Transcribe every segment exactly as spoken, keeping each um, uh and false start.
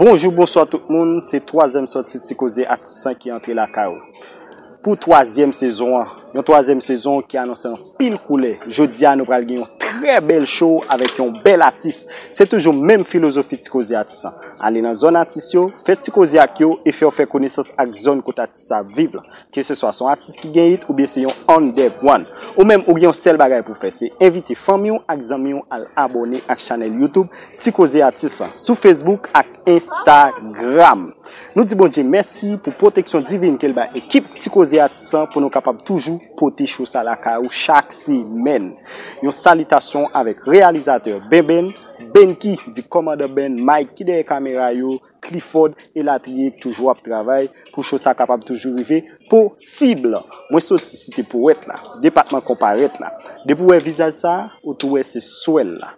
Bonjou, bonswa tout moun, se twazyèm sòti Ti Koze Atisan ki antre lakay ou. Pou twazyèm sezon an, yon twazyèm sezon ki anonse anpil koulè. Jodi a nou pral gen yon trè bèl show avèk yon bèl atis. Se toujou menm filozofi Ti Koze Atisan. Ale nan zòn atis yo, fè ti koze ak yo e fè yo fè konesans ak zòn kote atis sa ap viv lan. Keseswa se yon atis ki gen hit oubyen se yon underground. Ou menm ou gen yon sèl bagay pou fè, se envite fanmi w ak zanmi w al abòne ak chanèl YouTube Ti Koze Atis lan sou Facebook ak Instagram. Nou di Bondye mèsi pou pwoteksyon divin ke l bay ekip Ti Koze Atis lan pou nou kapab toujou pote show sa lakay ou chak semèn. Yon salitasyon avèk reyalizatè Benben, Benki di kòmandan Ben, Mike ki dèyè kamera yo, Clifford, elatriye, k toujou ap travay pou show sa kapab toujou rive posib. Mwen soti Site Powèt la, depatman Konparèt la. Depi w wè vizaj sa, ou tou wè se swèl la.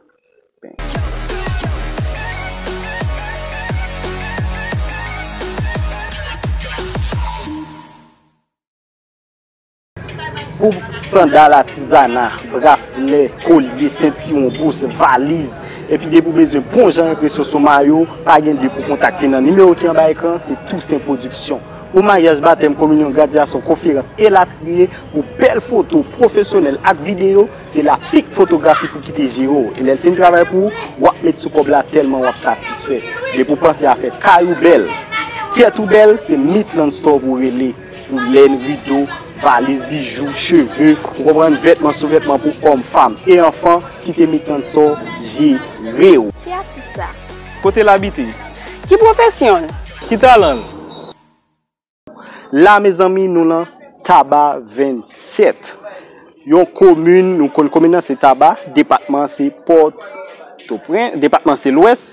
Pou sandal atizana, braslè, kolye, sentiwon, bous, valiz, epi depi w bezwen bon jan enpresyon sou mayo, pa gen de pou kontakte nan nimewo ki anba ekran, se Toussaint Production. Pou maryaj, batèm, kominyon, gradyasyon, konferans, elatriye, pou bèl foto pwofesyonèl ak videyo, se Lapik Fotografi pou kite jere w. E lè l fin travay pou ou, w ap met sou kòb la tèlman w ap satisfè. Depi w panse afè kay ou bèl, tèt ou bèl, se Midland Store pou w rele. Pou lèn, rido, valiz, bijou, cheve, ou konprann, vètman, souvètman pou òm, fanm e anfan, kite Midland Store jere w. Ki atis sa? Kote l abite? Ki pwofesyon l? Ki talan l? La, mezanmi, nou lan Taba vennsèt. Yon komin, nou konn komin nan se Taba, depatman se Pòtoprens, depatman se Lwès,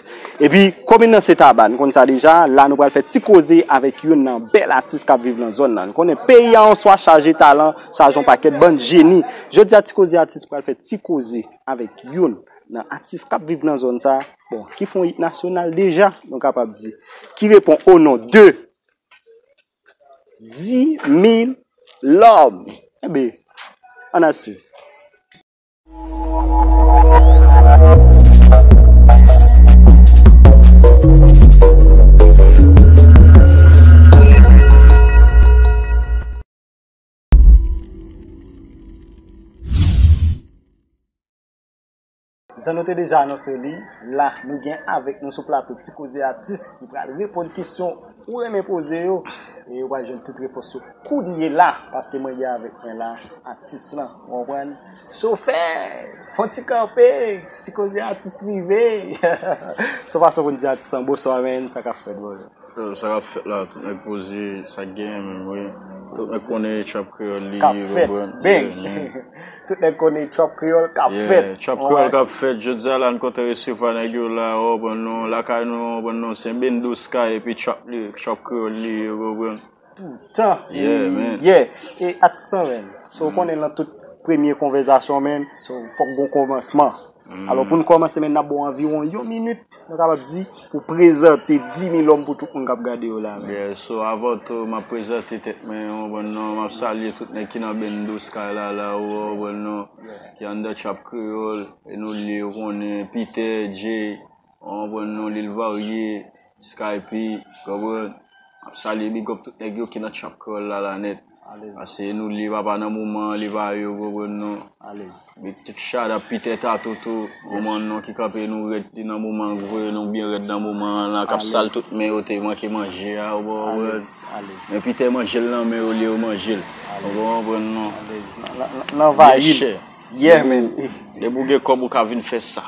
epi komin nan se Taba. Nou konn sa deja, la nou pral fè ti koze avèk youn nan bèl atis k ap viv nan zòn nan. Nou konnen peyi a yon swa chaje talan, chaje yon pakèt bann jeni. Jodi a, ti koze atis pral fè ti koze avèk youn nan atis k ap viv nan zòn sa, bon, ki fè yon hit nasyonal deja, nou kapab di, ki reponn o non de Dix mille lòm. Enben, ann al swiv. Jan nou te deja anonse li, la nou gen avèk nou sou plato Ti Koze Atis ki pral reponn kesyon ou renmen poze yo. E ou pral jwenn tout repons yo kounye la, paske mwen gen avèk mwen la atis lan, ou konprann? Chofè, fè yon ti kanpe, Ti Koze Atis rive. Se yon fason pou n di atis lan bonswa, menn, sa k ap fèt, bro? Yo, sa k ap fèt la, tout nèg poze, sa k genyen menm, wi. Tout nèg konnen trap kreyòl li, ou konprann? Bang! Yeah, man. Tout nèg konnen trap kreyòl k ap fèt. Yeah, trap kreyòl k ap fèt. Jodi a la, n kontan resevwa nèg yo la, ou konprann non, lakay nou, ou konprann non, se Bendo Sky epi trap li, trap kreyòl li, ou konprann? Toutan. Yeah, man. Yeah. E atis lan, menn. So, ou konnen lan tout premye konvèzasyon, menn, so, fòk gon kòmansman. Alò, pou n kòmanse, menn, n ap ba w anviwon yon minit, nou kapab di, pou prezante Dix mille lòm pou tout moun k ap gade yo la, menn. Yeah, so, avan tou, m ap prezante tèt mwen, ou konprann non, m ap salye tout nèg ki nan Bendo Sky la, la, ou konprann non, ki anndan trap kreyòl, e nou li, ou konnen, Peter, Jay, ou konprann non, Lil Varye, Skype, konprann? M ap salye, big up tout nèg yo ki nan trap kreyòl la, la nèt. Alèz. Paske nou li papa nan moman an, li pa yo, konprann non? Alèz. Big tout shout out Peter Tato tou, konprann non, ki kanpe nou rèd, li nan moman an, voye nou byen rèd nan moman an la, k ap sal tout men yo te manke manje a, ou konprann? Alèz, alèz. Men Peter manje l nan men yo, li yo manje l. Alèz. Ou konprann non? Alèz. L, l, l anvayi l. Yeah, man. Depi w gen kòb, ou ka vin fè sa.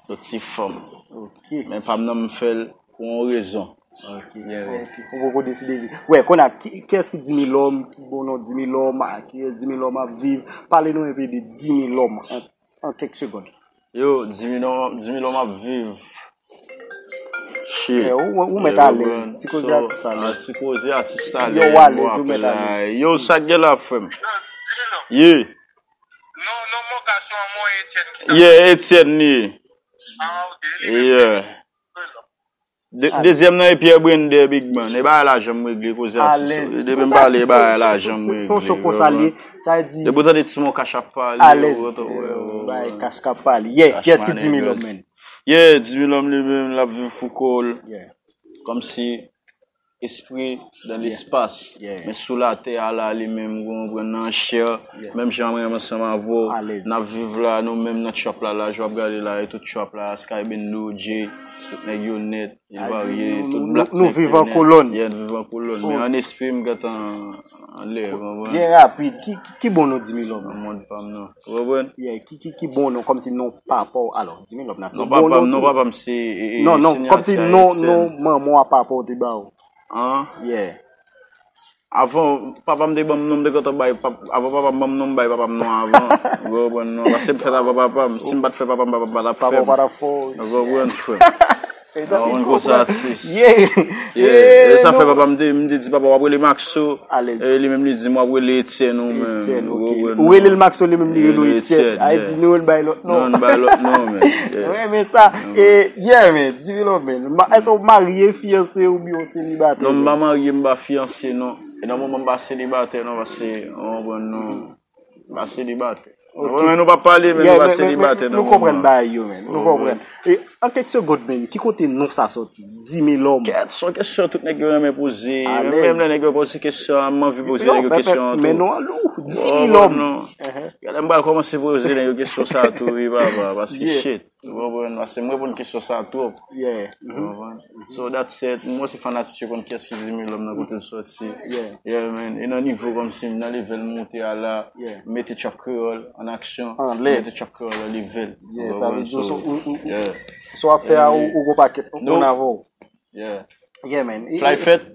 Yon ti fanm. Ok. Men pa m nan m fè l pou yon rezon. Ok, yeah, ok. Ou poko deside vin. Wè, kounye a, ki, kiyès ki Dix mille lòm, ki bon non Dix mille lòm, a, kiyès Dix mille lòm ap viv? Pale nou enpe de Dix mille lòm an, an kèk segonn. Yo, Dix mille lòm, Dix mille lòm ap viv. Shit. Yeah, ou, ou mèt alèz. Ti koze atis la, a, ti koze atis la, yo, ou alèz, ou mèt alèz. Yo, sa k gen la, frè m? Yeah. Non, non, Mokasyon an, mwen, Etienne ki sa? Yeah, Etienne li ye. Ah, ok, li menm. Yeah. De-, dezyèm nan e Pierre Brender, big man. E bagay la janm regle, koze atis yo. Depi m pale, e bagay la janm regle. Se yon cho konsa li ye. Sa vle di depi w tande Ti Mokach ap pale, alèz, ou bay Cash k ap pale. Yeah, kiyès ki Dix mille lòm, menn? Yeah, Dix mille lòm li menm, l ap viv pou kò l. Yeah. kòmsi espri dan lespas. Men sou latè a la, li menm, ou konprann, nan chè, menm jan mwen menm ansanm avè w, n ap viv la, nou menm nan trap la, la, jan w ap gade la, e tout trap la, Sky Bendo, Jay, tout nèg yo nèt, il varye, tout black. Nou viv an kolòn. Yeah, nou viv an kolòn. Men an espri, m gentan anlè, ou konprann? Byen rapid, ki, ki, ki bon non Dimi Lòm? Nan mond pa m nan. Ou konprann? Yeah, ki, ki, ki bon non, kòmsi non papa w, alò, Dimi Lòm nan se non, bon non tou. Non, papa m, non, papa m se, e, e, non, non, kòmsi non, non manman w a papa w te ba w. An? Yeah. Avan, papa m te ban m non, m te kontan bay, pap-, avan papa m ban m non, m bay papa m non avan. Ou konprann non? Paske m fèt avan papa m. Si m pa t fè papa m, papa m pa t ap fè m. Papa w pa t ap fè w. Ou konprann, frè? Ou konprann konsa, atis. Yeah. Yeah. E sa fè papa m te, m te di, "Papa, w ap rele Maxo." E li menm li di m, "W ap rele Etienne, ou menm." Etienne, ok. Ou rele l Maxo, li menm li rele w Etienne. Ay di nou, l bay lòt non. Non, l bay lòt non, men. Yeah. Mwen renmen sa. E, yeah, men, Dimi Lòm, men. Èske w marye, fiyanse, oubyen w selibatè? Non, m pa marye, m pa fiyanse, non. E nan moman m pa selibatè, non, paske, ou konprann, non. M pa selibatè. Ok. Men nou pa pale, men nou pa selibatè, non. Nou konprann bagay yo, men. Nou konprann. E, an kèk segond, men, ki kote non sa sòti? Dimi Lòm. Kèt, se yon kesyon tout nèg yo renmen poze. Menm lè nèg yo poze kesyon an, m anvi poze nèg yo kesyon an tou. Men non an lou, Dimi Lòm. Gade, m pral kòmanse poze nèg yo kesyon sa tou, wi, papa, paske shit. Ou konprann? Paske m reponn kesyon sa twòp. Yeah. Ou konprann? So, that's it. Mwen se fanatik yo konn kiyès ki Dimi Lòm nan kote l sòti. Yeah. Yeah, man. E nan nivo kòmsi m nan level m monte a la, m mete trap kreyòl an aksyon, m mete trap kreyòl an level. Yeah, sa vle di, so, ou, ou, ou, so w ap fè a, ou, ou gon pakèt, ou konn avè w. Yeah. Yeah, man. E, Fly e, Fèt.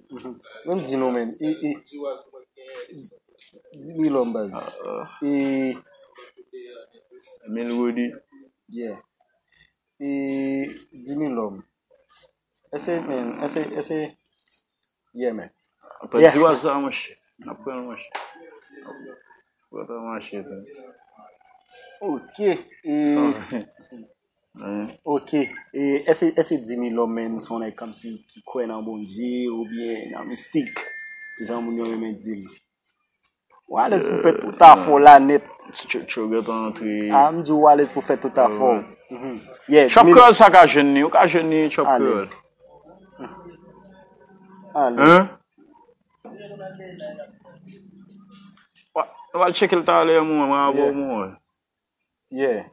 Men m di nou, man. E, e, Dimi Lòm, baz. E, Emil Rudy. Yeah. E, Dimi Lòm. Èske, man, èske, èske, yeah, man. Apa di waza, monchè. N ap pran l, monchè. Pran l, monchè, tou. Ok. E, ok. E, èske, èske Dimi Lòm, man, se yon nèg kòmsi ki kwè nan Bondye oubyen nan mistik? Jan moun yo renmen di l. Ou alèz pou fè tout afè w la nèt. Tchotcho gentan antre. A, m di w alèz pou fè tout afè w. Trap kreyòl sa ka jwenn li, ou ka jwenn li trap kreyòl. Alèz. Hein? Nou al tcheke l talè, mwen, mwen avè w, mwen. Yeah.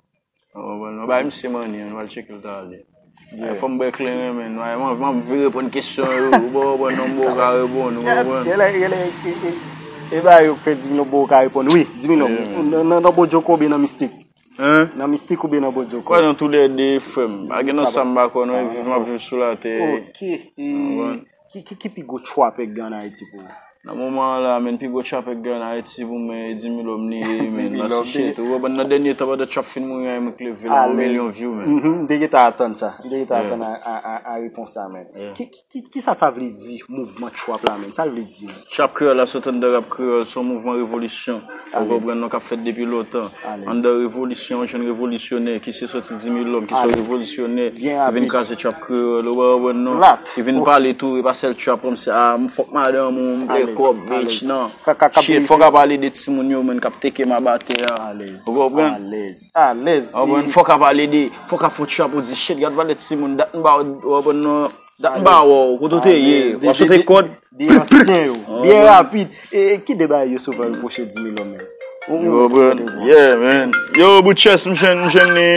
Ou konprann? Nou bay misye mani an, nou al tcheke l talè. Yeah. Fò m bwè kleren, men. M ap vire reponn kesyon yo. Ou pa konprann non, m poko ka reponn, ou konprann? Gèlè, gèlè, e, e, e, e ba yo k fè di m non, m poko ka reponn. Wi, di m non. Yeah, man. Nan, nan, nan Bodjoko oubyen nan mistik? Hein? Nan mistik oubyen nan Bodjoko? Kwè nan toulède, frè m. Pa gen nan sa m pa kwè, non, e viv m ap viv sou latè. Ok. Ou konprann? Ki, ki, ki pi gwo trapper k gen ann Ayiti pou ou? Nan moman an la, men, pi gwo trapper k gen ann Ayiti pou mwen, e Dimi Lòm li ye, men, paske shit, ou konprann, nan dènye tan, pandan trap fin mouri an, e mwen k leve l a yon milyon view, men. M te gentan atann sa. M te gentan atann a, a, a, a repons sa, men. Ki, ki, ki, kisa sa vle di, mouvman trap la, men? Sa l vle di, men? Trap kreyòl la sot anndan rap kreyòl, se yon mouvman revolisyon. Ou konprann, non, k ap fèt depi lontan. Anndan revolisyon, jwenn revolisyonè, ki se soti Dimi Lòm, ki se yon revolisyonè, ki vin kraze trap kreyòl, ou pa konprann non? Ki vin pale tou, e pa sèl trap kòmsi, a, m fòk madanm ou, m vle kòb, bitch, non. Shit, fòk a pale de timoun yo, menm k ap teke m aba tè a. Ou konprann? Ou konprann? Fòk a pale de, fòk a fè yon trap ou di, shit, gad valè timoun, dat m ba w, ou konprann non? Dat m ba w, kote w te ye, w ap sote kòd. De ansyen yo. Byen rapid. E, e ki de bagay yo souvan repwoche Dimi Lòm, man? Ou konprann? Yeah, man. Yo, bout chès, m jwenn, m jwenn li.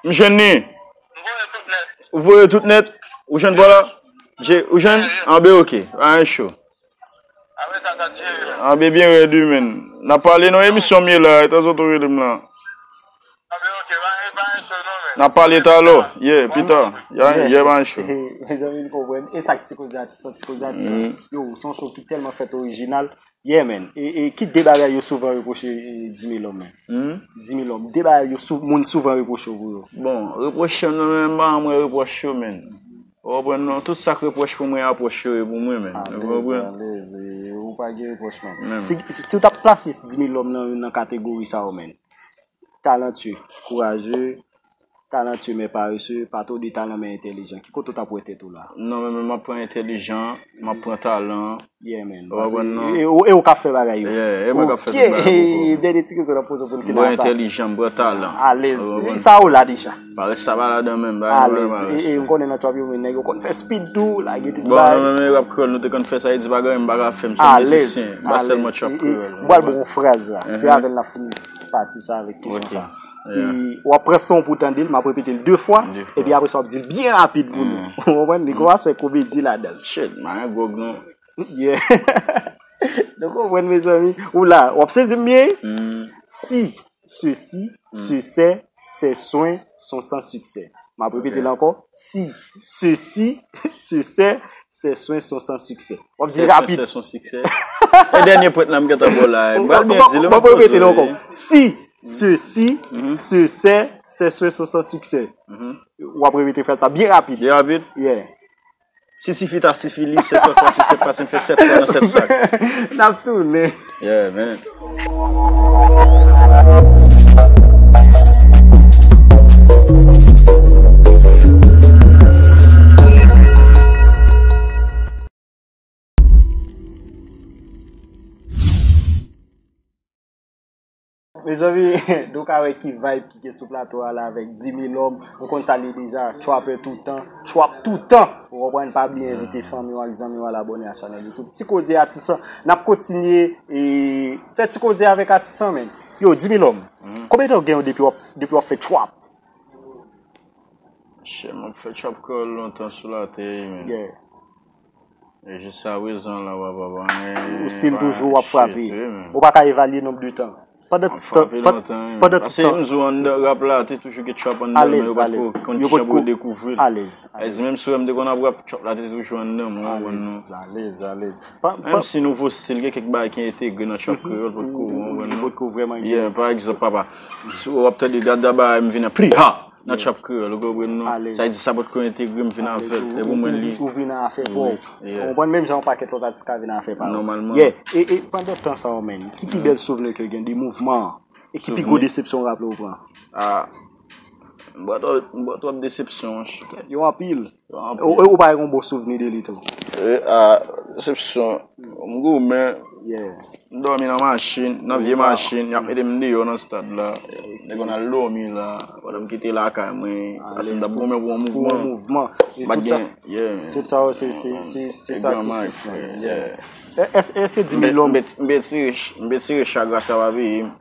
M jwenn li. Ou voye tout nèt? Ou jwenn vwala? Ou jwenn? Anben, ok. Anyen cho. Anben, byen rèd, wi, man. N ap pale nan emisyon m ye la, e tanzantan w rele m la. N ap pale talè, yeah, pita. Yeah, pa gen cho. Mezanmi, n konprann. E sa k Ti Koze Atis lan, Ti Koze Atis lan. Yo, se yon show ki tèlman fèt orijinal. Yeah, man. E, e ki de bagay yo souvan repwoche, e, Dimi Lòm, man? Dimi Lòm, de bagay yo sou-, moun souvan repwoche w pou yo. Bon, repwoche m nan, men m pa janm wè repwòch yo, man. Ou konprann non? Tout sa k repwòch pou mwen, apwòch yo ye pou mwen, man. Ou konprann? Alèz, alèz, e, ou pa gen repwòch, man. Si, si w t ap plase Dimi Lòm nan youn nan kategori sa yo, man. Talantye, kouraje, Talentueux mais paresseux, pa twò de talan men entèlijan. Ki kote w t ap wè tèt ou la? Non, men, men m ap pran entèlijan, m ap pran talan. Yeah, man. Ou konprann, non? E ou k ap fè bagay yo. Yeah, e mwen k ap fè tout bagay. Ok. Dènye ti kesyon n ap poze w pou n fini sa. M entèlijan, m pran talan. Alèz. Sa ou la deja. Parès sa pa ladan menm. Alèz. E m konnen nan trap yo, men nèg yo konn fè speed tou, lage ti bagay. Bon, non, men rap kreyòl, nou te konn fè sa, e di bagay, m pa ka fè, m se yon mizisyen, m pa sèlman trap kreyòl. M pral ba w yon fraz la. Se avè l n ap fini pati sa avèk kesyon sa. E w ap pran son pou w tande l, m ap repete l de fwa, epi apre sa w ap di l byen rapid pou nou. Ou konprann? Li gon aspè komedi ladan l. Shit, m pa gen gwòg non. Yeah. Nou konprann, mezanmi? Ou la, w ap sezi m byen? Si, ceci, ce, c'est, ces soins sont sans succès. M ap repete l ankò. Si, ceci, ce, c'est, ces soins sont sans succès. W ap di l rapid. Ces soins sont sans succès. E dènye pwent la, m gentan ba w la. M pral byen di l, m ap repete l ankò. Si, ceci, ce, c'est, ces soins sont sans succès. W ap repete fraz sa byen rapid. Byen rapid? Yeah. Si sifi ta sifi li, sèt sèt fwa sis sèt fwa sis fè sèt fwa nan sèt sak. N ap tounen. Yeah, man. Mezanmi, nou ka wè ki vibe ki gen sou plato a la avèk Dimi Lòm. Nou konn sa li ye deja, trapper toutan, trap toutan. Ou konprann, pa bliye envite fanmi w ak zanmi w al abòne a chanèl YouTube Ti Koze Atisan. N ap kontinye e fè ti koze avèk atisan, man. Yo, Dimi Lòm, konbyen tan w gen depi w ap, depi w ap fè trap? Shit, m ap fè trap kreyòl lontan sou latè, man. Yeah. E jiskaprezan la, w ap ap anyen. Ou still toujou w ap frape. Ou pa ka evalye nonb de tan. Pandan tout tan, pandan tout tan. Paske m di w anndan rap la, te toujou gen trap anndan l, men yo pa t ko konn kijan pou yo dekouvri l. Alèz, alèz. Menm si w wè m te konn ap rap, trap la te toujou anndan m, ou konprann non. Alèz, alèz. Menm si nouvo stil, gen kèk bagay ki entegre nan trap kreyòl, potko, ou konprann non. Yeah, pa egzanp, papa, si w ap tande gad bagay m vin an pli ha! Nan trap kreyòl, ou konprann non? Sa vle di sa potko entegre m vin avè l. E pou mwen li. Ou vin nan afè pa w. Ou konprann, menm jan yon pakèt lòt atis ka vin nan afè pa yo. Nòmalman. Yeah. E, e pandan tan sa yo, man, ki pi bèl souvni ke w gen de mouvman an? E ki pi gwo desepsyon w raple w pran? Ah, m pran twòp, m pran twòp desepsyon, wi. Yo anpil. Yo anpil. Ou, ou pa gen yon bon souvni de li tou? E, ah, desepsyon. M goumen. Yeah. M dòmi nan machin, nan vye machin, y ap mete m deyò nan stad la. Nèg yo nan dòmi la, pandan m kite lakay mwen, paske m t ap goumen pou yon mouvman. Pou yon mouvman. E tout sa, tout sa yo, se, se, se, se sakrifis, man. Yeah. Èske, èske Dimi Lòm. M pe tire, m pe tire cha, grasa pa peye m.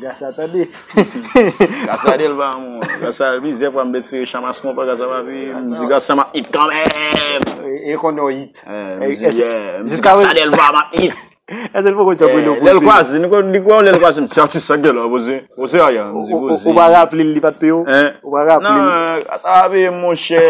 Grasa tande. Grasa Delva, mon. Grasa plizyè fwa m te tire chan mas konpa, grasa pa peye m. M di grasa m ap hit kanmenm. E, e konnen w hit. M di, yeah, m di grasa Delva m ap hit. Èske l poko t ap rele w pou l peye? Lè l kwaze, li kwè, li kwè lè l kwaze m, se atis sa k gen la, poze, poze aya, m di poze. Ou pa raple l, li pa t peye w? Ou pa raple l? Non, grasa pa peye m, monchè.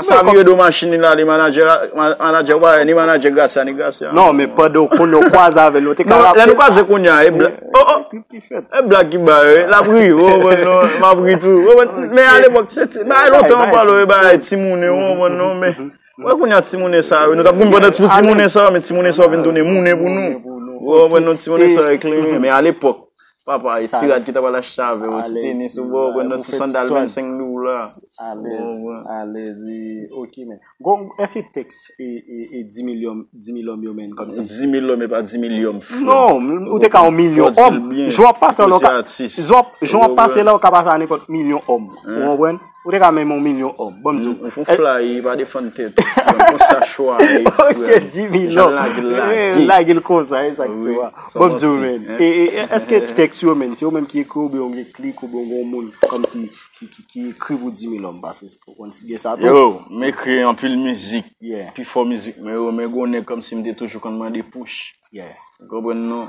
Sa vire do machin li la, li manadjè, manadjè pa, ni manadjè grasa, ni grasa. Non, men pandan w konnen w kwaze avè l, ou te ka raple. Non, lè nou kwaze kounye a, e blag, oh, oh, e blag ki ba yo, l ap ri, ou konprann non, m ap ri tou. Ou konprann, men alepòk, se ti, bagay lontan, ou pale, e bagay timoun, ou konprann non, men. Wè kounye a timoun sa yo, nou t ap goumen pandan pou timoun sa yo, men timoun sa yo vin tounen moun pou nou. Ou konprann non, timoun sa yo eklere, men alepòk. Papa, e ti rad ki ta pral achte avè w, ti tenis ou ba w pran nan ti sandal vennsenk dola. Alèz, alèz, e, ok, men. Gon, èske tèks e, e, e Dimi Lòm, Dimi Lòm yo, men, kòmsi? Dimi Lòm e pa Dimi Lòm, frè. Non, ou te ka yon milyon òm. Jan w ap pase la, ou ka, jan w ap pase la, ou ka pase a nenpòt milyon òm. Ou konprann? Ou te ka menm yon milyon òm. Ban m di w. M fon flay, pa defann tèt ou, frè m. Konsa chwa ye, frè m. Ok, Dimi Lòm. Jan lage l lage. Lage l konsa, egzakteman. Ban m di w, men. E, e, e, èske tèks yo, men, se yo menm ki ekri oubyen w gen klik oubyen w gen yon moun kòmsi ki, ki, ki ekri pou Dimi Lòm, paske se pou konn gen sa tou. Yo, m ekri anpil mizik. Yeah. Pifò mizik mwen yo, men gon nèg kòmsi m te toujou konn mande push. Yeah. Ou konprann non?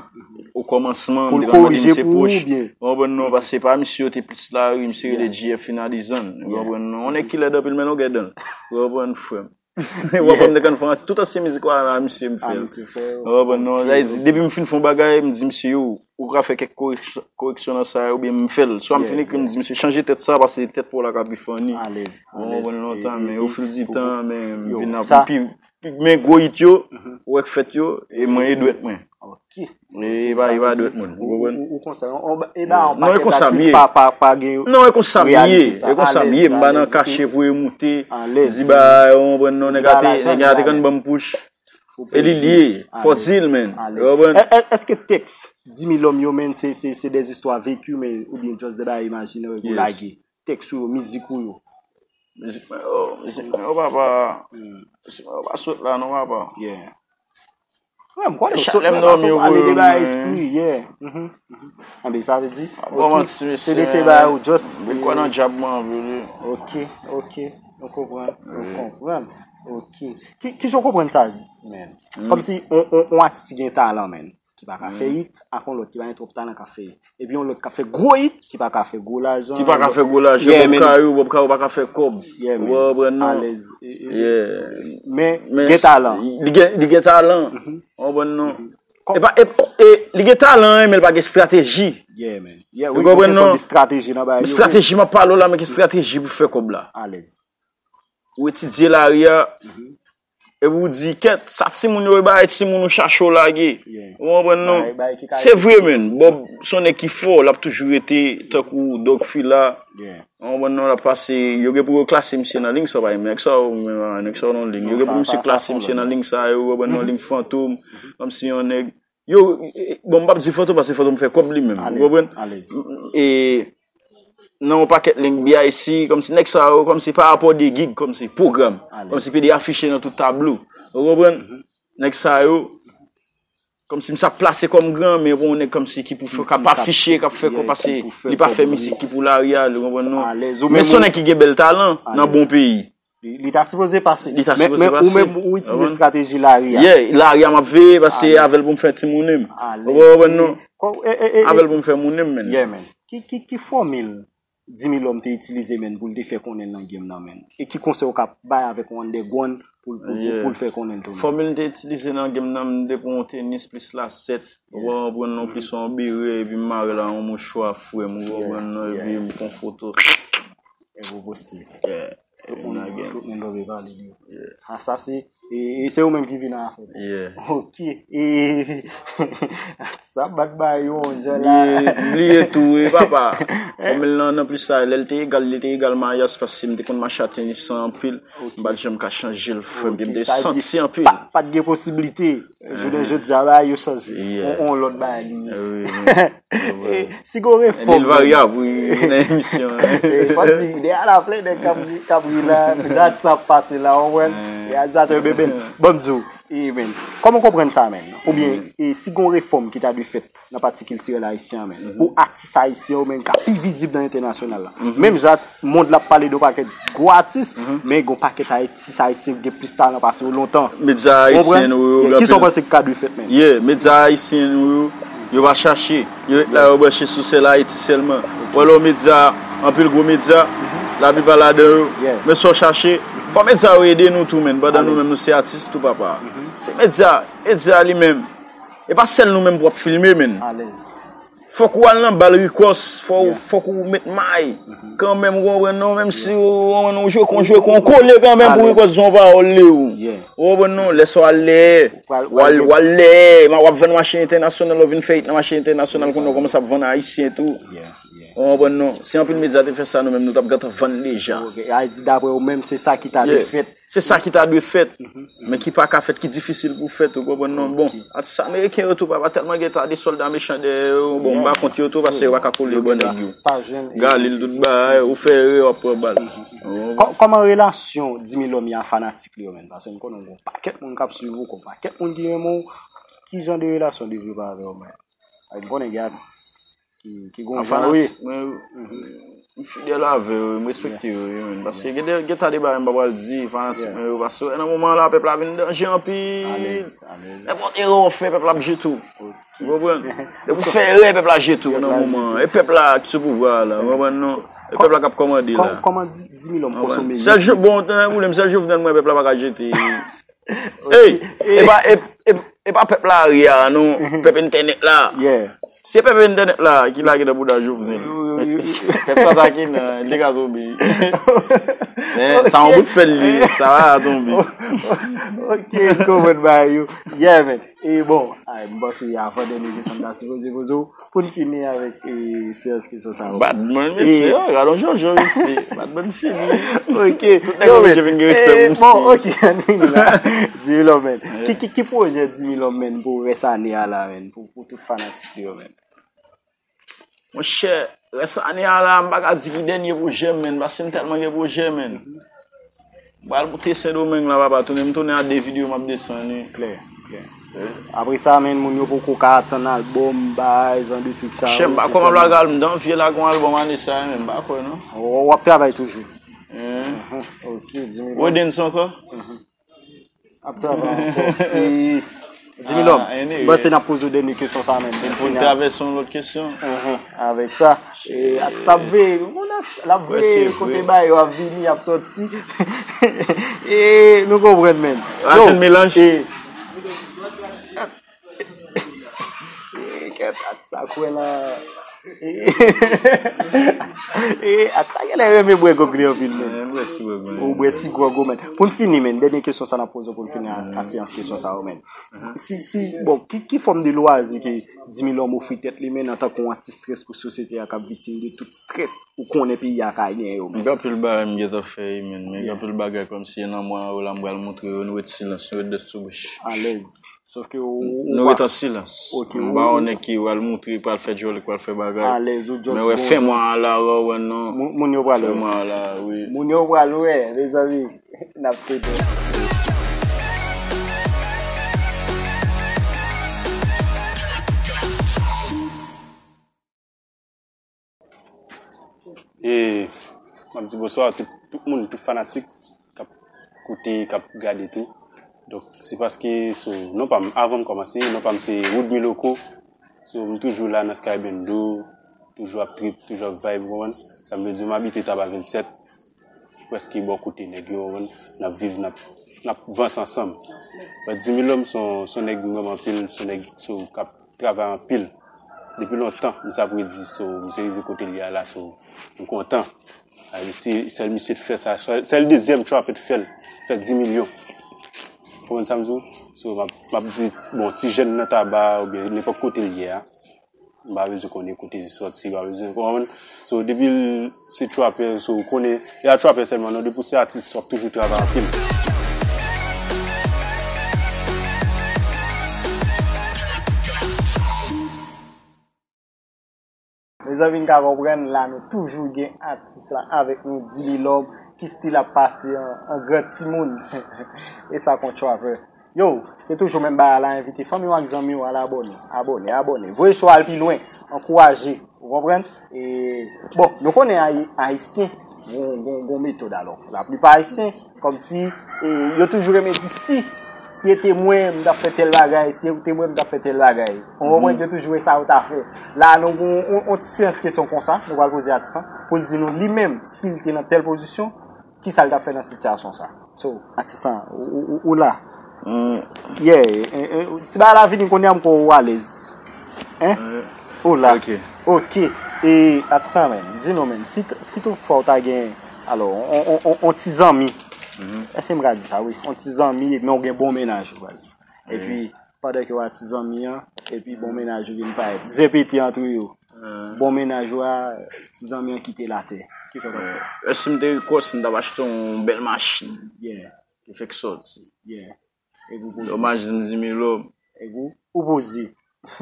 O kòmansman, m te konn mande misye push. Ou konprann non? Paske pa misye yo te plis lari, misye rele G F Finalizan. Ou konprann non? Yon nèg ki lèd anpil, men longè dan l. Ou konprann, frè m? Ou konprann, m te konn fè tout ansyen mizik ou a misye m fè l. Ou konprann non? Sa vle di, depi m fin fè yon bagay, m di misye, yo, ou ka fè kèk koreksyon, koreksyon nan sa, oubyen m fè l. Swa m fin ekri, m di misye, chanje tèt sa, paske tèt pa w la ka pi funny. Ou konprann lontan, men au fil du temps, men m vin ap pi men gwo hit yo, ou wè k fèt yo, e mwen e dwèt mwen. E pa, e pa dwèt moun, ou konprann? Ou, ou, ou konsa, on, on, e ba, on Non, e pakèt konsa m atis ye. pa, pa, pa gen Non, e konsa m ye, realite sa. E konsa m Alèz, ye, m pa nan alèz, kache e voye moute, alèz. Di ba, ou konprann non, Di nèg ba a te, lajan, nèg a te di konn alèz. ban m push. Ou E li pedi. lye, fò Alèz. di l, men. Alèz. Ou konprann? È-, è-, èske tèks Dix mille Hommes yo, men, se, se, se des histoires vécues, men, oubyen just de bagay imajinè ou Yes. lage? Tèks ou yo, mizik ou yo. Mizik mwen yo, mizik mwen yo, papa. Hmm. Mizik mwen yo pa sot la, non, papa. Yeah. Wè, m kwè Chak lè m dòmi, pale de bagay espri, yeah. Mhm, mhm. Anben, sa vle di, Bon, ok, manti, se de mesye, se bagay ou just, Mwen kwè nan dyab mwen anpil, wi. Ok, ok. Nou konprann, nou Wi. konprann. Ok. Ki, ki jan w konprann sa, men? Mm. Kòmsi on, on, on atis ki gen talan, men, ki pa ka fè Mm. hit, ak on lòt ki pa gen twòp talan ka fè hit. Epi on lòt ka fè gwo hit, ki pa ka fè gwo lajan. Ki pa ka fè gwo lajan, Yeah, Bob men. Kayou, Bob Kayou pa ka fè kòb. Yeah, Ou men. konprann non? Alèz. E, e, Yeah. Men, Men gen talan. li gen, li gen talan. Mhm. Ou konprann non? Mhm. Kò- E pa, e, e, li gen talan, men li pa gen estrateji. Yeah, man. Yeah, Ou wi, konprann gon kesyon non? de estrateji nan bagay yo, wi. Estrateji m ap pale w la, men ki estrateji pou fè kòb la? Alèz. Ou etidye lari a, Mhm. epi ou di, kèt, sa timoun yo, e bagay timoun ou chache w lage. Yeah. Ou konprann non? Bagay, bagay ki ka Se vre, men. Bob, se yon nèg ki fò, l ap toujou rete tankou Dog Fila. Yeah. Ou konprann non, l ap pase, yo gen pou yo klase misye nan liy sa, pa nèg sa, ou menm, nèg sa nan liy. Yo Non, gen pou sa, misye sa, sa klase fon misye nan lòt. liy sa, yo konprann non, Mhm. liy fantom, Mhm. kòmsi yon nèg. Yo, e, e, bon, m p ap di fantom, paske fantom fè kòb li menm, ou Alèz, konprann? alèz. E, nan yon pakèt link B I C, kòmsi nèg sa yo, kòmsi pa rapò de gig, kòmsi pwogram, Alèz. kòmsi pede afiche nan tout tablo, ou konprann? Mhm. Nèg sa yo, kòmsi m sa plase kòm gran, men pou yon nèg kòmsi ki pou fè, Ki, k ap ki, k ap, afiche, k ap fè yeah, kòb, paske ki pou fè li pa kòb, fè wi. mizik ki pou lari a, ou konprann non? Alèz, ou Men menm se yon ou nèg ki gen bèl talan nan Alèz. bon peyi. Li, li ta sipoze pase. Li ta Men, sipoze men ou pase. menm, ou itilize Ou konprann? estrateji lari a. Yeah, lari a m ap veye, paske Alèz. avè l pou m fè timoun m. Alèz. Ou konprann non? Kò-, e, e, e, Avè l e, pou m fè moun m, men. Yeah, man. Ki, ki, ki fòmil Dix mille Hommes te itilize, men, pou l te fè konnen l nan game nan, men? E ki konsèy ou ka bay avèk yon underground pou l, pou, pou, Yeah. pou l fè konnen l tou, men? Fòmil m te itilize nan game nan, m te pran yon tenis plis lasèt, ou Yeah. konprann non, plis yon bere, epi m mare l a yon mouchwa frè m, ou Yeah, konprann non, yeah. epi m pran foto. Epi w poste. Yeah. Tout moun, Nage. tout moun dwe pale de yo. Yeah. Ah, sa se, e, e se ou menm ki vin a afè. Yeah. Ok. E, sa bat bay yo, jan la. Bliye, bliye tou, wi, papa. Fòmil lan, nan plis sa, lè l te egal, li te egal Mayas, paske m te konn mache a tenis sa anpil. Ok. M pa t janm ka chanje l, frè m, Ok, m te sa di, santi anpil. pa, pa t gen posiblite. Jounen jodi a, bagay yo chanje. Yeah. On, on lòt bagay li ye. Eh, wi, wi. Eh, si gon refòm, Lil Varyab, wi, nan emisyon. Eh, fò di, de a la plen nèg k ap ri, k ap ri la, dat sa ap pase la, ou wè. Eh. Reyalizatè bebe. Bon, m di w, eh, men, kòman w konprann sa, men? Oubyen, Mm. eh, si gon refòm ki ta dwe fèt nan pati kiltirèl ayisyen an, men, Mhm. pou atis ayisyen yo, men, ka pi vizib nan entènasyonal la. Mhm. Menm jan atis, mond la ap pale de yon pakèt gwo atis, Mhm. men gon pakèt atis ayisyen ki gen plis talan pase yo lontan. Medya Ou konprann? ayisyen nou yo, Yeah, gen kisa w anpil panse ki ka dwe fèt, men? Yeah, medya ayisyen nou yo, yo pa chache. Yo ret la, yo branche sou sèl Ayiti sèlman. Ou wè lè yon medya, anpil gwo medya, laplipa ladan yo, Yeah. men sa w chache, fò medya yo ede nou tou, men, pandan nou Alèz. menm nou se atis tou, papa. Mhm. Se medya, medya li menm. E pa sèl nou menm pou ap filme, men. Alèz. Fòk ou al nan bal Rikòs, fò, Yeah. fòk ou met may. Mhm. Kanmenm, ou konprann non, menm si Yeah. ou, ou, ou jwe kon, jwe kon, kole kanmenm pou Alèz. Rikòs di yon pawòl de ou. Yeah. Ou konprann non, lè sa w al lè, Ou pral, ou al, pral ou al lè, ma w ap vann mache entènasyonal, ou vin fè it nan mache entènasyonal, kounye a w kòmanse ap vann ayisyen tou. Yeah, yeah. Ou konprann non, si anpil medya te fè sa, nou menm nou t ap gentan vann deja. Ok, a di daprè ou menm, se sa ki ta dwe Yeah. fèt. Se sa ki ta dwe fèt, Mhm. men ki pa ka fèt, ki difisil pou fèt, ou konprann non? Bon, Ok. atis ameriken yo tou, papa, tèlman gen ta de sòlda mechan dèyè yo, bon, m pa Yeah. kont yo tou, paske yo pa ka kole Yo ban gentan nèg yo. pa jwenn, Galil tout bagay, ou fè erè, w ap pran bal. Mhm. Ou konprann? Kò-, kòman relasyon Dix mille Hommes a fanatik li yo, men? Paske m konnen gon pakèt moun k ap swiv ou, gon pakèt moun ki renmen w. Ki jan de relasyon li vle pa avè w, men? Paske m konnen gen atis ki, ki gon An jan, wi. fanatik, mwen, Mhm. m fidèl avè yo, m respekte yo, wi, men. Paske gen de, gen ta de bagay m pa pral di, fanatik Yeah. mwen yo, paske nan moman la, pèp la vin danje anpil. Alèz, alèz. Nenpòt erè w fè, pèp la ap jete w. Ok. Ou konprann? Depi w fè erè, pèp la jete w Pèp nan la moman an. jete w. E pèp la ki sou pouvwa a la, ou konprann non? E pèp la k ap kòmande Kò-, la. Kòman di, Dix mille Hommes Ou konprann? konsome Sèl mizik? Jo-, bon, tande, ou menm, sèl Jovenel mwen, pèp la pa ka jete. Ey, e pa, e, e, e pa pèp lari a, non, pèp entènèt la. Yeah. Se pèp entènèt la ki lage nan bouda Jovenel. Wi, wi, wi. Fè sa takinan, li te ka tonbe. Men sa yon bout fè li, sa va tonbe. Ok, m konprann bagay yo. Yeah, man. E bon, ay, m panse avan dènye kesyon m ta sipoze poze w, pou n fini avèk e, seyans kesyon sa yo. Badman, mesye, gade yon Jojo, mesye. Badman fini. Ok. Tout nèg oblije vin gen respè pou misye. Bon, ok, ann vini la. Dimilòm, man. Ki, ki, ki pwojè Dimilòm, man, pou rès ane a la, man, pou, pou tout fanatik li yo, man? Monchè, rès ane a la, m pa ka di ki dènye pwojè m, man, paske m tèlman gen pwojè, man. M pral moute Sendomeng la, papa, tounen m tounen a de videyo m ap desann wi. Klè, klè. Apre sa, man, moun yo poko ka atann albòm, bay, jan de trik sa yo. Monchè, m pa kwè m ap lage al-, m t anvi lage yon albòm ane sa, man, m pa kwè, non. W, w ap travay toujou. Mhm, ok, Dimilòm. Rodenson ankò? Ap travay ankò. E, Dimilòm, m panse n ap poze w dènye kesyon sa menm. Pou n travèse yon lòt kesyon. Avèk sa, e, atis ap veye, moun atis, l ap veye kote bagay yo ap vini, ap sòti. E, nou konprann menm. Yo, melanj. E, E, kèt, atis sa kwè la. E, atis sa genlè renmen bwè gwòg li anpil, men. Ou bwè ti gwòg ou, men. Pou n fini, men, dènye kesyon sa n ap poze w pou n fini a, a seyans kesyon sa yo, men. Si, si, bon, ki, ki fòm de lwazi ke Dimilòm ofri tèt li, men, antanke yon atis strès pou sosyete a k ap viktim de tout strès ou konnen peyi a ka genyen yo, men? Gen anpil bagay m gentan fè, men, men gen anpil bagay kòmsi nan mwa yo la, m pral montre yo, nou ret silans, nou ret dèt sou bouch. Alèz. Sòf ke ou, ou Nou pa ret an silans. Ok, m pa yon nèg ki pral moutre, pral fè djòl, pral fè bagay. Alèz, ou just Men wè, fè mwa a la, wè, wè, non. Moun, moun yo pral wè. Fè mwa a la, wi. Moun yo pral wè, mezanmi. N ap fete. E m ap di bonswa tout, tout moun, tout fanatik k ap koute, k ap gade tou. Donk, se paske sou non pa m, avan m kòmanse, non pa m se Wood Miloko. So, m toujou la nan Sky Bando, toujou ap trip, toujou ap vibe, ou konprann? Sa m vle di, m abite Taba vennsèt, prèske bò kote nèg yo, ou konprann? N ap viv, n ap, n ap vanse ansanm. But Dimilòm se yon, se yon nèg m renmen anpil, se yon nèg, so, k ap travay anpil. Depi lontan, misye ap redi, so, misye rive kote l ye a la, so, m kontan. A, se sèl misye t fè sa, sèl, sèl dezyèm trapè t fè l, fè dis milyon. Ou konprann sa m di w? So, m ap, m ap di, bon, ti jèn nan Taba, oubyen nenpòt kote l ye a, m pa bezwen konnen kote li sòti, m pa bezwen, ou konprann? So, depi l se trapè, so, ou konnen, e a trapè sèlman, non, depi w se atis, w ap toujou travay anpil. Mezanmi, n ka konprann, la nou toujou gen atis la avèk nou, Dimilòm, ki still ap pase an, an gran timoun. E sa k on trapper. Yo, se toujou menm bagay la, envite fanmi w ak zanmi w al abòne, abòne, abòne. Voye cho a al pi lwen, ankouraje, ou konprann? E, bon, nou konnen Ayi-, Ayisyen gon, gon, gon metòd alò. Laplipa Ayisyen, kòmsi, e, yo toujou renmen di si, si e te mwen, m t ap fè tèl bagay, si e te mwen, m t ap fè tèl bagay. Ou konprann, yo toujou wè sa yo ta fè. La, nou gon on, on ti seyans kesyon konsa, nou pral poze atis lan, pou l di nou li menm, si l te nan tèl pozisyon, kisa l t ap fè nan sitiyasyon sa. So, atis lan, ou, ou, ou, ou la. Yeah, e, e, ti bagay la vini kounye a m kwè ou alèz. Hein? Ou la. Ok. Ok. E, atis lan, men, di nou, men, si, si toutfwa ou ta gen, alò, on, on, on, on ti zanmi. Èske m ka di sa, wi? On ti zanmi, men ou gen bon mennaj, baz. Epi, pandan ke w a ti zanmi an, epi bon mennaj ou vin parèt. Zen pete antre yo. Bon mennaj ou a, ti zanmi an kite l atè. Kisa w t ap fè? Èske m te rekòs, m t ap achte yon bèl machin. Yeah. Ki fèk sòti. Yeah. Epi w poze. Domaj, m di Milo. Epi w, ou poze.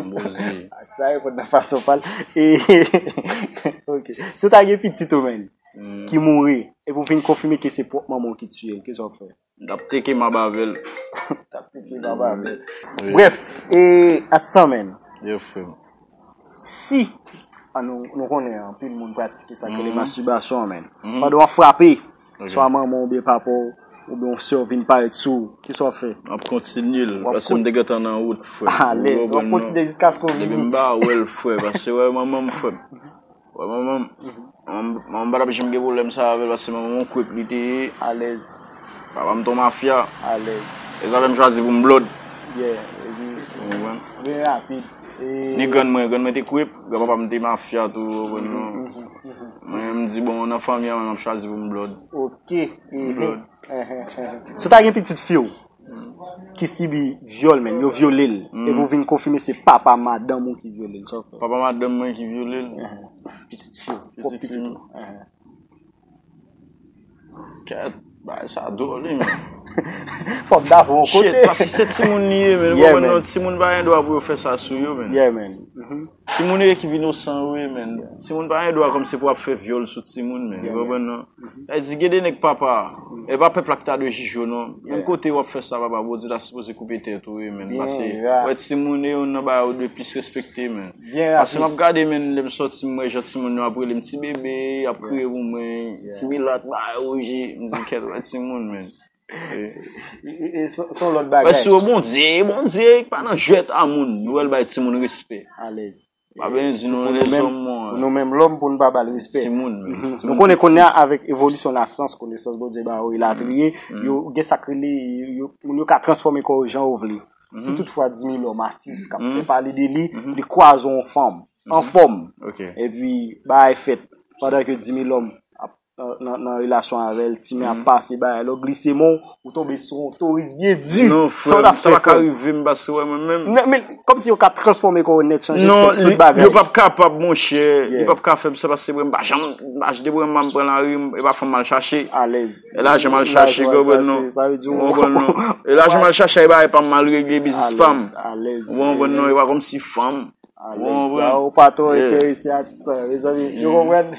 M poze. Sa reponn nan fason pa l. E, ok. Si w ta gen pitit ou, menm, ki mouri, epi w vin konfime ke se pwòp manman w ki tiye l, kisa w ap fè? M t ap teke mab avè l. M t ap teke mab avè l. Wi. Brèf, e, atis lan, menm. Yo, frè m. Si, a, nou, nou konnen anpil moun pratike sa k rele mastibasyon an, menm. Pandan w ap frape, swa manman w oubyen papa w, oubyen yon sè w vin parèt sou ou, kisa w ap fè? M ap kontinye l, paske m te gentan nan wout, frè. Alèz, w ap kontinye jiskaske w vini. Depi m pa wè l, frè, paske wè manman m, frè m. Wè manman m. Manman m, manman m pa t ap janm gen pwoblèm sa avè l, paske manman m yon kwèk li te ye. Alèz. Papa m t yon mafya. Alèz. E sa fè m chwazi pou m blòd. Yeah, epi, ou konprann? Byen rapid. E ni grann mwen, grann mwen te kwip, granpapa m te mafya tou, ou konprann, non? Mwen, m di, bon, nan fanmi an, mwen, m ap chwazi pou m blood. Ok. Blood. So, ta gen pitit fi w ki sibi vyòl, men yo vyole l. Epi w vin konfime se papa madanm ou ki vyole l. Sa w fè? Papa madanm mwen ki vyole l. Pitit fi w, pwòp pitit ou. Kèt, bagay sa dwòl, wi, men. Fò m dakò yon kote. Shit, paske se timoun li ye, men. Ou konprann, non? Timoun pa gen dwa pou yo fè sa sou yo, men. Yeah, man. Timoun yo ekip inosan yo ye, men. Timoun pa gen dwa kòmsi pou ap fè vyòl sou timoun, men. Ou konprann, non? Sa vle di, gen de nèg papa, e pa pèp la ki ta dwe jije w, non. Menm kote w ap fè sa, papa, Bondye ta sipoze koupe tèt ou, wi, men. Paske, wè, timoun e youn nan bagay ou dwe plis respekte, men. Paske m ap gade, men, lè m sòti, m wè jan timoun yo ap rele m ti bebe, y ap kriye pou mwen, ti milat, ba wouje, m di, kèt, wè timoun, men. E, e, e, se, se yon lòt bagay. Wè, si w Bondye, Bondye pa nan jwèt a moun, nou wè l bay timoun respè. Alèz. Pa bezwen di nou lèzòm, mwen. Nou menm lòm pou n pa ba l respè. Timoun, men. Nou konnen kounye a avèk evolisyon lasyans, konesans Bondye ba yo elatriye, yo gen sa k rele, yo, moun yo ka transfòme kò yo jan yo vle. Si toutfwa Dimi Lòm, atis k ap fè pale de li, li kwaze yon fanm, anfòm. Epi, bagay fèt. Pandan ke Dimi Lòm ap, nan, nan, nan relasyon avè l, timen ap pase, bagay, lè w glise men w, ou tonbe sou yon touris byen di. Non, frè m, sa pa ka rive m, paske, wè, mwen menm. Non, men, kòmsi yo ka transfòme kò yo nèt, chanje sèks, tout bagay. Non, yo p ap kapab, monchè. Yo p ap ka fè m sa, paske, mwen, m pa janm, m pa, depi mwen m pran lari, e pa fanm m al chache. Alèz. E lajan m al chache, ou konprann, non? Sa vle di ou konprann, non? E lajan m al chache, e bagay pa m, m al regle biznis pa m. Alèz. Ou konprann, non? E pa kòmsi fanm. Alèz, sa ou pa twò enterese atis sa, mezanmi. Ou konprann?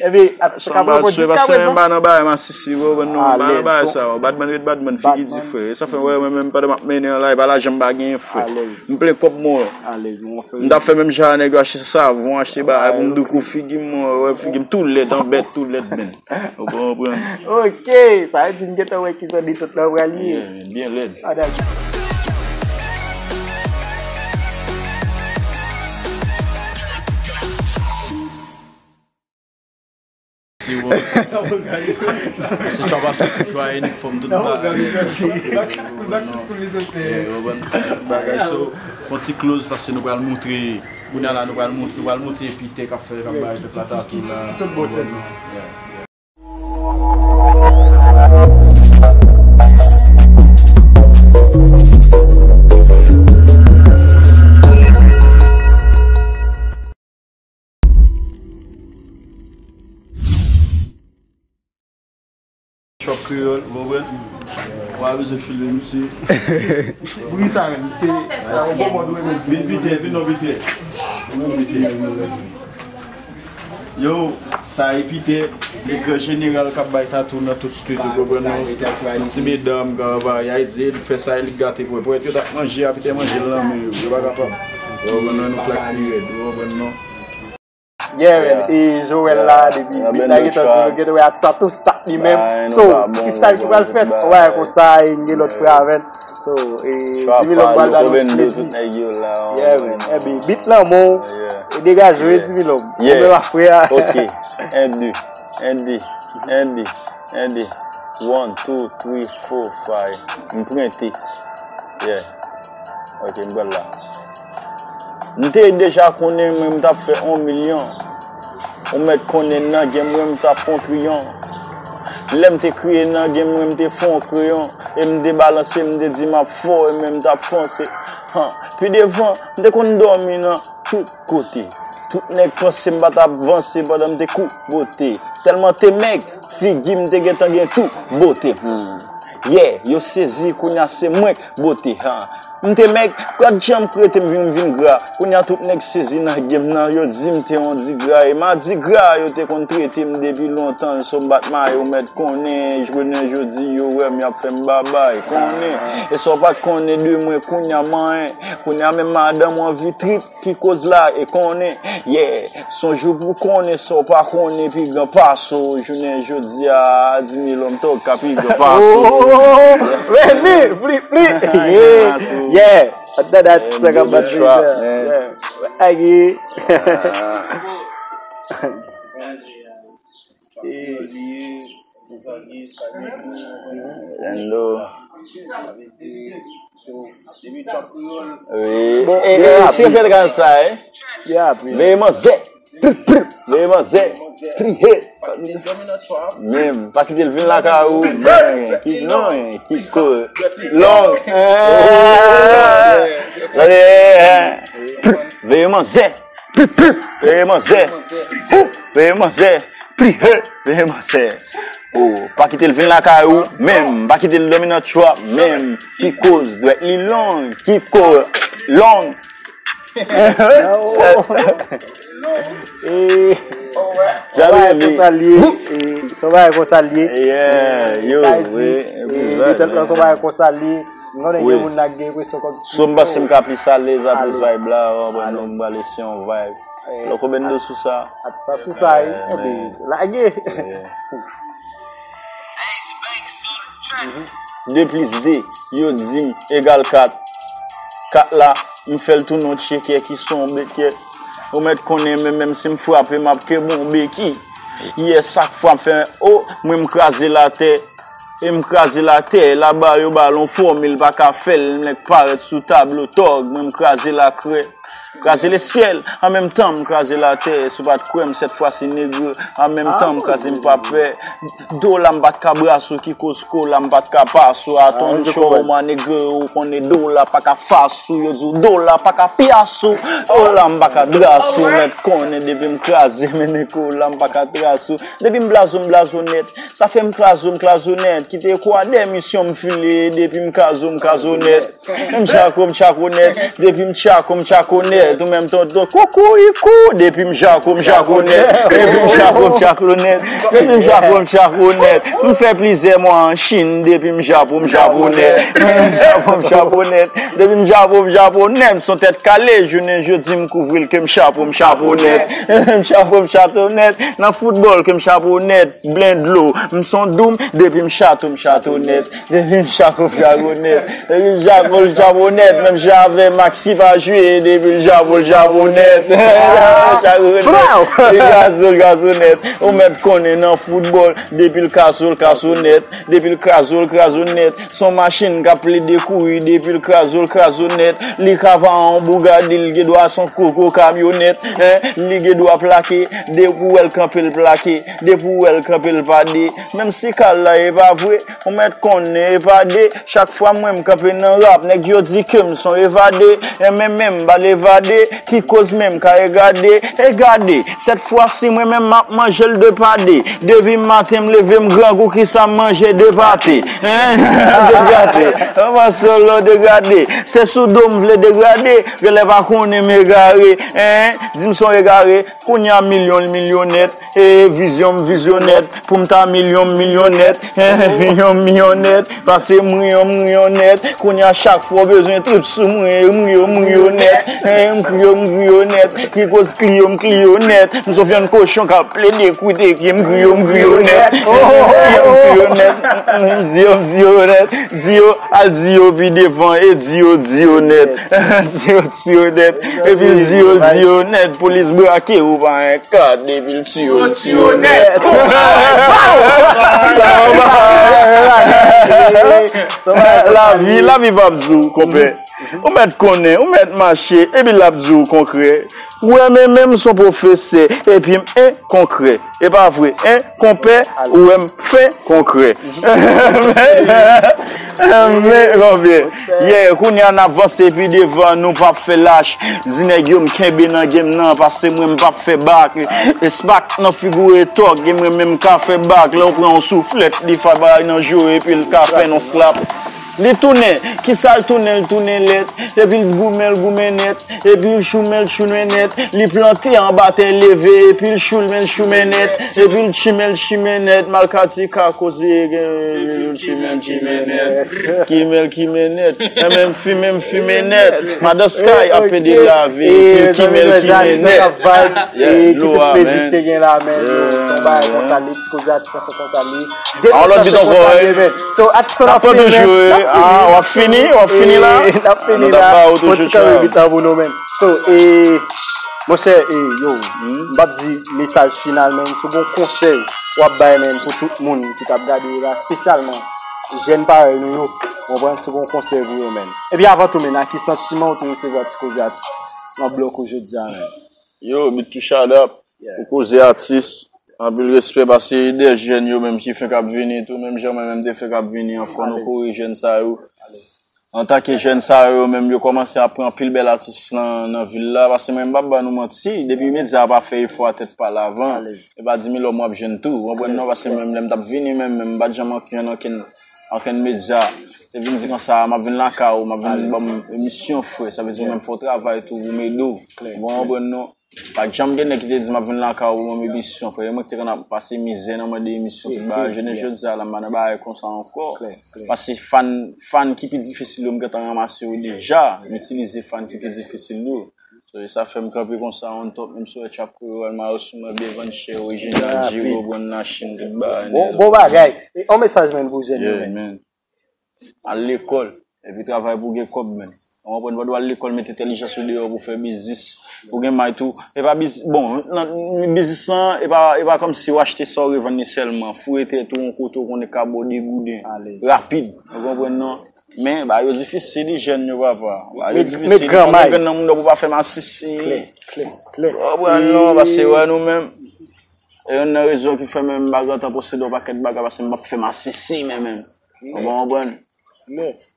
Epi, atis sa ka pran pou diska prezan. Paske m pa nan bagay masisi, ou konprann, non, m pa nan bagay sa. Badman ret badman, figi di frè. E sa fè, wè, mwen menm, pandan m ap mennen an la, e pa lajan m pa genyen, frè. M plen kòb mwen. M t ap fè menm jan a nèg yo achte savon, achte bagay pou m doukou figi m, wè, figi m tou lèd, an bèt, tou lèd, men. Ou konprann? Ok, sa vle di n gentan wè ki jan detant lan pral ye. Yeah, byen lèd. Ah, dakò. Si w, se tchwa pase pou jwa inifòm tout bagay. Bagay so, fò ti close paske nou pral moutre, kounye a la nou pral moutre, nou pral moutre Pitè k ap fè, k ap bay pèp la tatou la. Ki sot bò sèvis. Yeah. Trap Kreyòl, ou konprann? Ou pa bezwen filme misye. Bri sa menm, se sa, yon bon mòd ou renmen di. Vin Pitè, vin non Pitè. Vin non Pitè. Yo, sa e Pitè, le gran jeneral k ap bay tatou nan tout street, ou konprann non? Tout ti medam, gaba, y a di, li fè sa, li gate pwèpwèt, yo t ap manje a, Pitè manje l nan men yo, yo pa kapab. Ou konprann non, nou klak pi rèd, ou konprann non? Yeah, man, e Joel la, depi bit la gentan di, nou gentan wè atis la tou stat li menm. So, freestyle ki pral fèt, wè, konsa, e n gen lòt frè avè n. So, e, Dimi Lòm pral ba nou ti plezi. Yeah, man. Ebyen, beat lan bon. E degaje w, Dimi Lòm. Ou menm ak frè a. Ok. En, de. En, de. En, de. En, de. One, two, three, four, five. M prente. Yeah. Ok, m pral la. M te deja konnen mwen m t ap fè yon milyon. Ou mèt konnen nan game mwen m t ap fè yon triyon. Lè m te kriye nan game mwen m te fè yon kreyon. E m te balanse, m te di m ap fò, e mwen m t ap fonse. Han, pi devan, m te konn dòmi nan tout kote. Tout nèg panse m pa t ap vanse pandan m te kou bote. Tèlman te mèg, figi m te gentan gen tou bote. Hmm. Yeah, yo sezi, kounye a se mwen k bote. Ha. M te mèg, gad jan m krete m vin, m vin gra. Kounye a tout nèg sezi nan game nan, yo di m te yon digra. E madigra, yo te konn trete m depi lontan. So m bat mayo, mèt konnen, jounen jodi, yo wè m, y ap fè m babay. Konnen, e sa w pa t konnen de mwen, kounye a manyen. Kounye a menm madanm ou anvi trip. Ki koz la e konnen, yeah. Se yon jou pou konnen sa w pa konnen pi gran pase w. Jounen jodi a, Dimi Lòm tòg ka pi gran pase w. Oh, oh, oh, oh, oh. Reni, pli, pli. Yeah, yeah. After that, sa ka bat trap, man. Yeah. Agi. Endo. Sa vle di, so, depi trap kreyòl. Wi. Bon, e, e, si yo fè l konsa, e? Veye manzè. Pri, pri. Veye manzè. Pri, he. Menm, pa kite l vin lakay ou. Menm, ki non, ki ko. Long. Tande, pri, veye manzè. Pri, pri. Veye manzè. Pri, veye manzè. Pri, he. Veye manzè. Oh, pa kite l vin lakay ou. Menm, pa kite l dòmi nan trap. Menm, ki koz dwèt li long. Ki ko long. E, jan bagay konsa l ye, e, se yon bagay konsa l ye. Yeah, yo, sa di, wi, e, wi, wi, se yon bagay konsa l ye. M konnen gen moun la k gen enpresyon kòmsi. So, m panse m ka plis alèz a plis vibe la, w konprann, nou m prale sou yon vibe. Lè w konprann nou sou sa. Sa sou sa, wi. Epi, lage. De plis de, yo di m egal kat. Kat la, m fè l tounen yon tchekè ki se yon bekè. Ou mèt konnen, men menm si m frape, m ap kenbe yon beki. Yè, sak fwa m fè, o, mwen m kraze l atè. E m kraze l atè, laba yo ba l yon fòmil, pa ka fè l, m nèk parèt sou tablo tòg, mwen m kraze l akrè. Kraze lesyèl, an menm tan m kraze latè. Si w pa t kwè m, sèt fwa se negre. An menm tan m kraze, m pa pè. Do la m pa t ka brase w, ki koz ko la m pa t ka pase w. Atann cho mwa negre, ou konnen do la pa ka fase w. Yo di w do la pa ka pyase w. Do la m pa ka drase w, mèt konnen depi m kraze, mennen ko la m pa ka trase w. Depi m blaze w, m blaze w nèt. Sa fè m kraze w, m kraze w nèt. Kite kwa de misyon m file, depi m kraze w, m kraze w nèt. M tchako, m tchako nèt. Depi m tchako, m tchako nèt. Ou menm tonton kokoyiko. Depi m jako, m jako nèt. Depi m jako, m jako nèt. Depi m jako, m jako nèt. M fè plizyè mwa an Chin. Depi m japo, m japo nèt. Depi m japo, m japo nèt. Depi m japo, m japo nèt. M son tèt kale. Jounen jodi, m kouvri l ke m chapo, m chapo nèt. M chapo, m chapo nèt. Nan foutbòl ke m chapo nèt. Blen dlo. M son doum. Depi m chato, m chato nèt. Depi m jako, m jako nèt. Depi m jako, m jako nèt. Menm jan avè Maxi pa jwe. Depi l jako, l jako nèt. Jako nèt. Depi l kazo, l kazo nèt. Ou mèt konnen nan foutbòl. Depi l kazo, l kazo nèt. Depi l krazo, l krazo nèt. S on machin k ap plede kouri. Depi l krazo, l krazo nèt. Li ka pa yon bougadi, li gen dwa s on koko kamyonèt. Hein? Li gen dwa plake. Depi w wè l kanpe, l plake. Depi w wè l kanpe, l pade. Menm si kal la e pa vre, ou mèt konnen e pa de. Chak fwa mwen m kanpe nan rap, nèg yo di ke m s on evade. E men menm m pa l evade, ki koz menm ka egade. E gade, sèt fwa si mwen menm m ap manje l de pa de. Depi maten m leve m grangou, kisa m manje? De pate. Hein? De pate. Anvan solo degade. Se sou do m vle degade. Genlè pa konnen m egare. Hein? Di m s on egare. Kounye a milyon l milyonèt. E vizyon m vizyonèt. Pou m ta milyon m milyonèt. Milyon m milyonèt. Pase m riyon m riyon nèt. Kounye a chak fwa w bezwen trip sou mwen, m riyo m riyo nèt. M kriyo m kriyo nèt. Ki koz kliyo m kliyo nèt. M s on vyann kochon k ap plede kwit eke m griyo m griyo nèt. M griyo m griyo nèt. M di yo m di yo nèt. Di yo al di yo pi devan e di yo di yo nèt. Di yo di yo nèt. Epi l di yo di yo nèt. Polis brake ou pa en kat. Depi l tiyo l tiyo nèt. Lavi, lavi p ap di w konpè. Ou mèt konnen, ou mèt mache, epi l ap di w konkrè. Ou wè men menm s on pwofesè, epi m en konkrè. E pa vre, en konpè, ou wè m fen konkrè. Men, konbyen? Yeah, kounye a n ap vanse pi devan, nou p ap fè lach. Di nèg yo m kenbe nan game nan, pase mwen m p ap fè bak. E spak nan figure tòg, e mwen menm m ka fè bak. Lè w pran yon souflèt, li fè bay nan je w, epi l ka fè n on slap. Li tounen, kisa l tounen, l tounen lèt. Epi l goumen, l goumen nèt. Epi l choumen, l choumen nèt. Li plante anba tè leve. Epi l choumen, l choumen nèt. Epi l chimen, l chimen nèt. Malkati ka koze, gen, l chimen, l chimen nèt. Kimen, l kimen nèt. Mwen menm fimen, m fimen nèt. Madan Sky ap pede lave. Epi l kimen, l kimen nèt. Yeah, kite plezi te gen la, men, se yon bagay konsa li, ti koze atis la se konsa li. An lòt bit ankò, wi. So, atis la n ap fini, men. N ap fini. W ap fini, w ap fini la. N ap fini la. Nou t ap ba ou toujou ti kanpe bit la pou nou, men. So, e, monchè, e, yo, m p ap di mesaj final, men, si w gen yon konsèy w ap bay, men, pou tout moun ki t ap gade la, espesyalman jèn parèy nou yo, konprann, si w gen yon konsèy pou yo, menm. Epi avan tou, menm, nan ki santiman ou te resevwa Ti Koze Atis nan blòk ou jodi a, menm? Yo, Big Two, shout out. Yeah. Pou Koze Atis, anpil respè, paske de jèn yo menm ki fenk ap vini tou, menm jan mwen menm te fèk ap vini an, fò nou kore jèn sa yo. Antanke jèn sa yo menm, yo kòmanse ap pran anpil bèl atis nan, nan vil la, paske mwen m p ap ba nou manti, depi medya a pa fè efò a tèt pa l avan, e pa di mil òm w ap jwenn tou, w konprann non, paske mwen menm lè m t ap vini menm, menm m pa t janm ankenn, ankenn, ankenn medya te vin di konsa, m ap vin lakay ou, m ap vin ban m emisyon, frè, sa vle di ou menm fè w travay tou pou m ede w, w konprann non? Pa t janm gen nèg ki te di m ap vin lakay ou pou yon emisyon, frè. E mwen ki te konn ap pase mizè nan mande emisyon, tout bagay. Jounen jodi a la, m pa nan bagay konsa ankò. Paske fan, fan ki pi difisil yo, m gentan ranmase yo deja. M itilize fan ki pi difisil yo. So, e sa fè m kanpe konsa on top, menm si w wè Trap Kreyòl, Mayo sou mwen, Bevan Chè, Orijinal, Djiro, Brand Machine, tout bagay. Bon, bon bagay. E on mesaj menm pou jèn yo, menm. Al lekòl, epi travay pou gen kòb, menm. Ou konprann, pa dwe al lekòl, met entèlijans ou deyò pou fè biznis. Pou gen may tou. E pa biznis, bon, nan biznis lan, e pa, e pa kòmsi w achte sa w revann li sèlman. Foure tèt ou yon kote ou konnen ka ba w degouden. Rapid. Ou konprann non? Men, bagay yo difisil, wi, jèn yo, papa. Bagay yo difisil. Fò gen nan moun pou pa fè masisi. Klè, klè, klè. Ou konprann non? Paske wè nou menm. E youn nan rezon ki fè menm m pa gentan posede yon pakèt bagay, paske m p ap fè masisi, men menm. Ou konprann?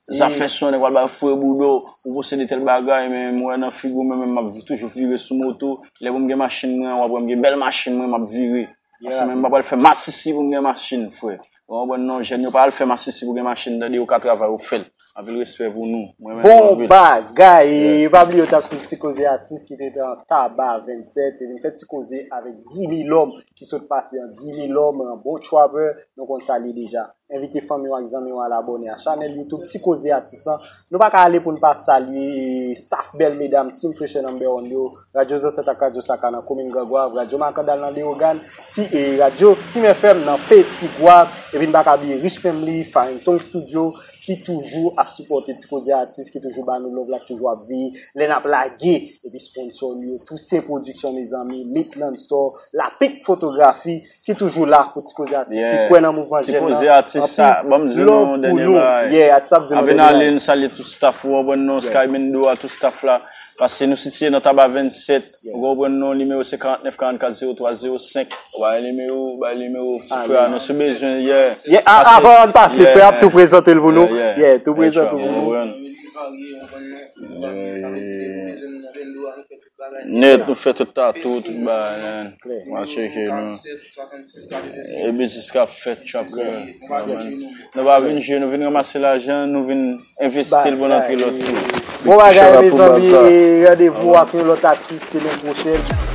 Zafè swen, nèg pral ba foure bouda w, ou posede tèl bagay, men m wè nan figi w, men menm m ap toujou vire sou moto. Lè pou m gen machin mwen, w ap wè m gen bèl machin mwen, m ap vire. Paske menm m pa pral fè masisi pou m gen machin, frè. Ou konprann non, jèn yo pa al fè masisi pou gen machin, tande, yo ka travay, yo fè l. Anpil respè pou nou. Mwen menm bon bagay, e pa bliye w t ap swiv Ti Koze Atis ki te nan Taba vennsèt, e vin fè ti koze avèk Dimi Lòm ki sot pase an. Dimi Lòm, an bon trapper, nou konn sa l ye deja. Envite fanmi w ak zanmi w al abòne a chanèl YouTube Ti Koze Atis lan. Nou pa ka ale pou n pa salye staff bèl medam, Team Fresh and Number One yo, Radyo Zansèt ak Radyo Saka nan komin Gran Gwav, Radyo Makandal nan Leyogàn, ti, e Radyo Team F M nan Petit Gwav, epi n pa ka bliye Rich Family, Farrington Studio, ki toujou ap sipòte Ti Koze Atis, ki toujou ba nou love la, ki toujou ap veye lè n ap lage, epi sponsò nou yo, Toussaint Production, mezanmi, Midland Store, Lapik Fotografi, ki toujou la pou Ti Koze Atis, ki kwè nan mouvman jèn nan. Ti Koze Atis sa, ban m di nou yon dènye bagay. Yeah, atis ap di nou dènye bagay. Avèn ale, nou salye tout staff ou, ou konprann non, Sky Mendo a, tout staff la. Paske nou sitiye nan Taba vennsèt, ou konprann non, nimewo se karant nèf karant kat zewo twa zewo senk. Ou bay nimewo, ou bay nimewo ti frè a, nou si w bezwen, yeah. Yeah, a-, avan n pase, frè ap tou prezante l pou nou. Yeah, tou prezante l pou nou. Nèt, nou fè tout tatou, tout bagay, man. Klè. W a tcheke nou. E biznis k ap fèt, trap, nou pa vin jwe, nou vin ranmase lajan, nou vin envesti l pou n antre lòt tou. Bon bagay, mezanmi, e randevou ak yon lòt atis semèn pwochèn.